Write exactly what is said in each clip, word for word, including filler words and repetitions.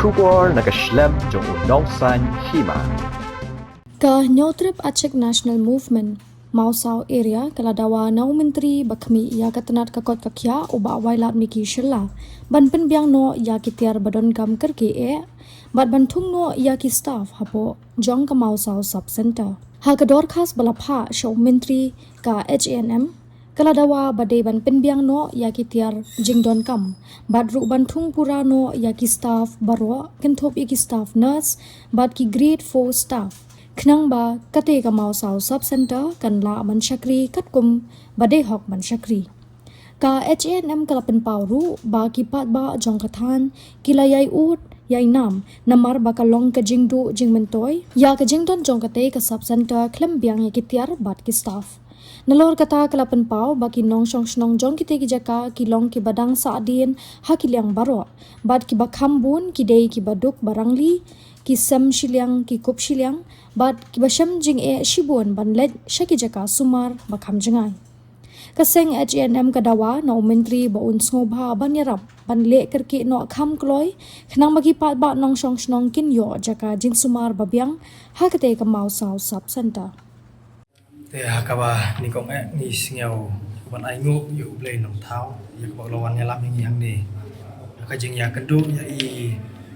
Khubor na ka shlem jong u nongsan hima. Ka Hynñiewtrep Achik National Movement, Mawsaw Area, ka la dawa na u Myntri ba khmih ïa ka tnat ka koit ka khiah u Bah Wailadmiki Shylla ban pynbiang noh ïa ki tiar ba donkam kyrkieh bad ban thung noh ïa ki staff hapoh jong ka Mawsaw Sub Centre. Ha ka dorkhas ba la phah sha u Myntri, ka H A N M ka la dawa ba dei ban pynbiang noh ïa ki tiar jingdonkam bad ruh ban thung pura noh ïa ki staff baroh, kynthup ïa ki staff nurse bad ki grade four staff, khnang ba kata ka Mawsaw Sub Centre kan lah ban shakri katkum ba dei hok ban shakri. Ka H A N M ka la pynpaw ruh ba ki paidbah jong ka thaiñ ki la ïai ud ïai nam namar ba ka long ka jingduh jingmyntoi ïa ka jingdon jong kata ka Sub Centre khlem biang ïa ki tiar bad ki staff. Nalor kata ka la pynpaw ba ki nongshong shnong jong kita ki jaka ki long kiba dang sahdien ha ki liang baroh bad kiba kham bun ki dei kiba duk ba rangli, ki sem shiliang ki kup shiliang bad kiba shem jingeh shibun ban leit sha ki jaka sumar ba kham jngai. Ka seng H A N M ka dawa na u Myntri ba un sngewbha ban ïarap ban leh kyrkieh noh kham kloi khnang ba ki paidbah nongshong shnong kin ïoh jaka jingsumar ba biang ha kata ka Mawsaw Sub Centre. Te ha kaba nyngkong eh ngi sngew ban ainguh ïa u Blei Nongthaw ïa kaba u la wan ïalam ïa ngi hangne ha ka jingïakynduh ïa i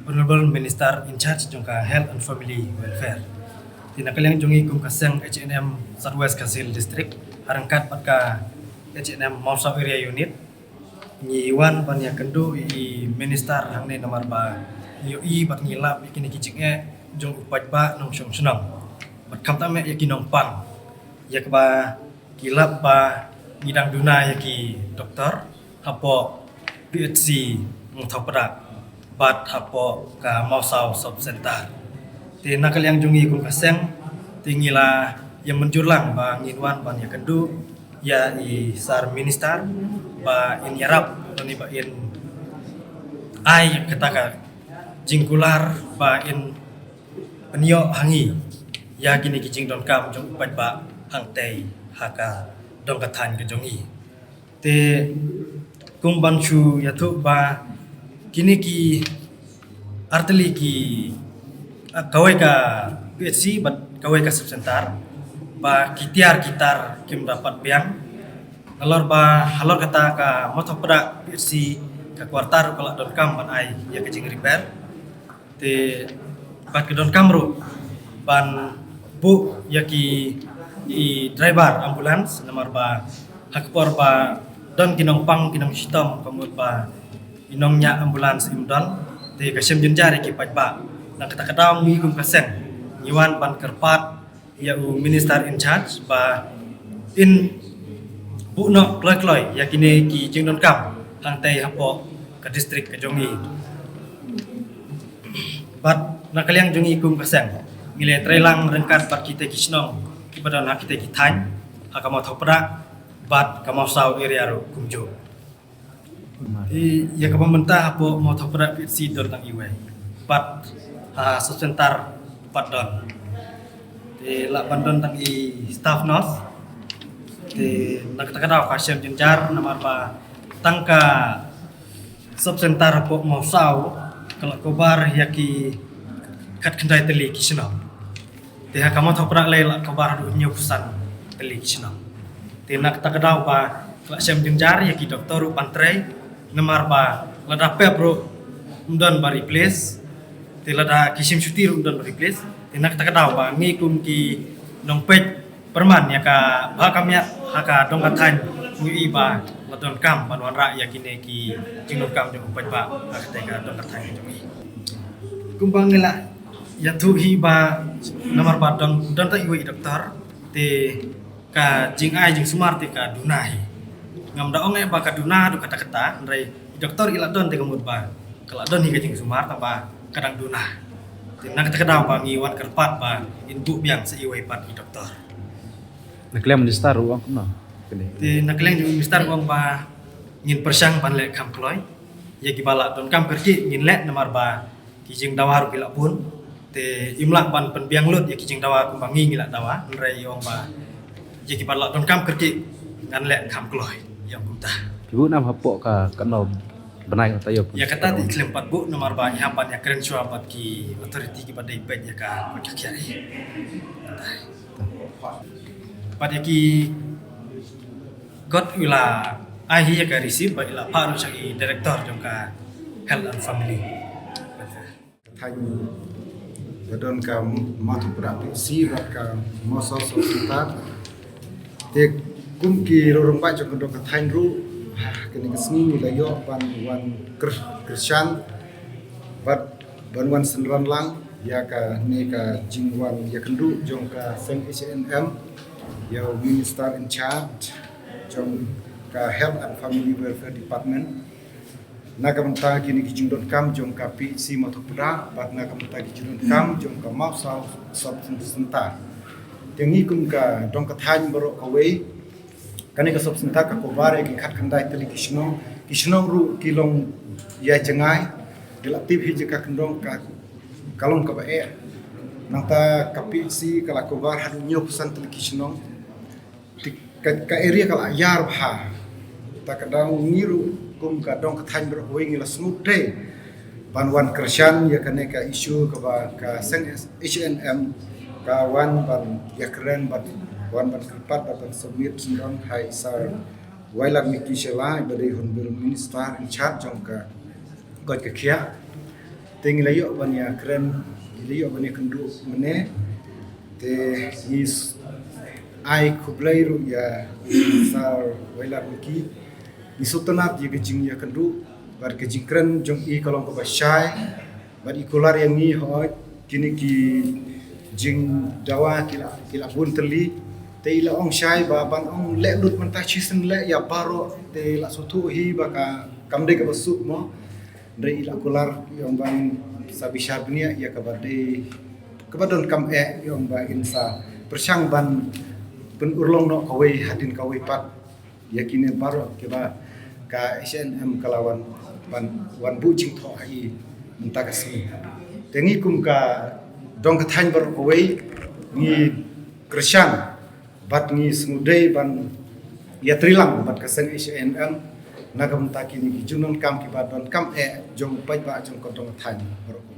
Honourable Minister in charge jong ka Health and Family Welfare. Te na ka liang jong ngi kum ka seng H A N M South West Khasi Hills District, ha ryngkat bad ka H A N M Mawsaw Area Unit, ngi wan ban ïakynduh ïa i Minister hangne namar ba ngi ïohi bad ngi lap ïa kine ki jingeh jong u paidbah nongshong shnong bad khamtam eh ïa ki nongpang, ïa kaba ki lap ba ngi dang duna ïa ki doktor hapoh P H C Mawthawpdah bad hapoh ka Mawsaw Sub Centre. Te na ka liang jong ngi kum ka seng, te ngi la ïa mynjur lang ba ngin wan ban ïakynduh ïa i Sir Minister ba in ïarap lane ba in ai kata ka jingkular ba in pynïoh ha ngi ïa kine ki jingdonkam jong u paidbah hangtei ha ka dong ka thaiñ ka jong ngi. Te kum ban shu ïathuh ba kine ki artylli ki, ah, kawei ka P H C bad kawei ka Sub Centre ba ki tiar ki tar kim da pat biang. Halor ba halor kata ka Mawthawpdah P H C ka quarter ka la donkam ban ai ïa ka jingrepair. Te bad ka donkam ruh ban buh ïa ki, i driver ambulance namar ba ha ka por ba don ki nongpang ki nongshitom ka mut ba i nongñiah ambulance im don, te ka shem jynjar ïa ki paidbah. Na kata ka daw ngi kum ka seng ngi wan ban kyrpad ïa u Minister in charge ba in buh noh kloi kloi ïa kine ki jingdonkam hangtei hapoh ka district ka jong ngi. Bad na ka liang jong ngi kum ka seng ngi la trei lang ryngkat bad kita ki shnong kiba don ha kita ki thaiñ ha ka Mawthawpdah bad ka Mawsaw area ruh kumjuh. Ïa kaba mynta hapoh Mawthawpdah P H C don tang iwei bad ha Sub Centre pat don. Te lah ban don tang i staff nurse. Te na kata ka daw ka shem jynjar namar ba tang ka Sub Centre hapoh Mawsaw ka la cover ïa ki khatkhyndai tylli ki shnong. Te ha ka Mawthawpdah lei la cover haduh hynñiewphew san tylli ki shnong. Te na kata ka daw ba ka la shem jynjar ïa ki doktor ruh ban trei namar ba lada pep ruh ym don ba replace. Te lada ki shim shuti ruh ym don ba replace. Te na kata ka daw ba ngi kum ki nongpeit pyrman ïa ka bha ka miat ha ka dong ka thaiñ ngi i ba la donkam ban wanrah ïa kine ki jingdonkam jong u paidbah ha kata ka dong ka thaiñ jong ngi. Kumba ngi la ïathuh hi ba namar ba don don ta iwei i doktor te ka jingai jingsumar te ka duna hi. Ngam da ong eh ba ka duna haduh katta katta, hynrei i doktor i la don te ka mut ba ka la don hi ka jingsumar tang ba ka dang duna. Te na kata ka daw ba ngi wan kyrpad ba in buh biang sa iwei pat i doktor. Na ka liang minister ruh ong kumno? Te na ka liang jong minister ong ba ngin pyrshang ban leh kham kloi. Ïa kiba la donkam kyrkieh ngin leh namar ba ki jingdawa ruh ki la bun. Te im lah ban pynbiang lut ïa ki jingdawa kumba ngi ngi la dawa, hynrei ong ba ïa kiba la donkam kyrkieh ngan leh kham kloi ïa kumta. Ki buh nam hapoh ka, ka nom Bnai ka tayo. Ïa kata te khlem pat buh namar ba ïa pat ïa kren shuwa bad ki authority kiba dei bad ïa ka, ka khiah. Bad ïa ki kot u la ai hi ïa ka receipt bad u la phah ruh sha ki director jong ka health and family. Ka thaiñ ba don ka Mawthup Prah PHC bad ka Mawsaw Sub Centre. Te kum ki rong rangbah jong ka dong ka thaiñ ruh, ha kane ka sngi ngi la ïoh ban wan kyr-, kyrshan bad ban wan synran lang ïa kane ka jingwan ïakynduh jong ka seng HANM ïa u Minister in charge jong ka Health and Family Welfare Department. Na ka bynta kine ki jingdonkam jong ka PHC Mawthup Prah bad na ka bynta ki jingdonkam jong ka Mawsaw Sub Centre. Te ngi kum ka dong ka thaiñ baroh kawei, kane ka sub centre ka cover ïa ki khatkhyndai tylli ki shnong, ki shnong ruh ki long ïa jngai. Te la tip hi jong ka kyndong ka, ka long kaba eh. Nangta ka PHC ka la cover haduh hynñiewphew san tylli ki shnong. Te ka, ka area ka la ïar bha. Ta ka daw ngi ruh kum ka dong ka thaiñ baroh kawei ngi la sngewdei ban wan kyrshan ïa kane ka issue kaba ka seng HANM ka wan ban ïakren bad wan ban kyrpad bad ban submit syndon ha i Sir Wailadmiki Shylla iba dei Honourable Minister in charge jong ka koit ka khiah. Te ngi la ïoh ban ïakren, ngi la ïoh ban ïakynduh mynne. Te ngi s-, ai khublei ruh ïa i Sir Wailadmiki. Ngi sngewtynnat ïa ka jingïakynduh bad ka jingkren jong i ka long kaba shai bad i kular ïa ngi hooid kine ki jingdawa ki la, ki la bun tylli. Te i la ong shai ba ban ong leh lut mynta shisien leh ïa baroh te la sngewthuh hi ba ka kam dei kaba suk mo. Hynrei i la kular i ong ba ngin sa bishar bniah ïa kaba dei kaba donkam eh i ong ba in sa pyrshang ban pynurlong noh kawei hadien kawei pat ïa kine baroh kiba ka HANM ka la wan ban wan buh jingthoh ha i mynta ka sngi. Te ngi kum ka dong ka thaiñ baroh kawei ngi kyrshan bad ngi sngewdei ban ïatreilang bad ka seng HANM na ka bynta kine ki jingdonkam kiba donkam eh jong paidbah jong ka dong ka thaiñ baroh kawei.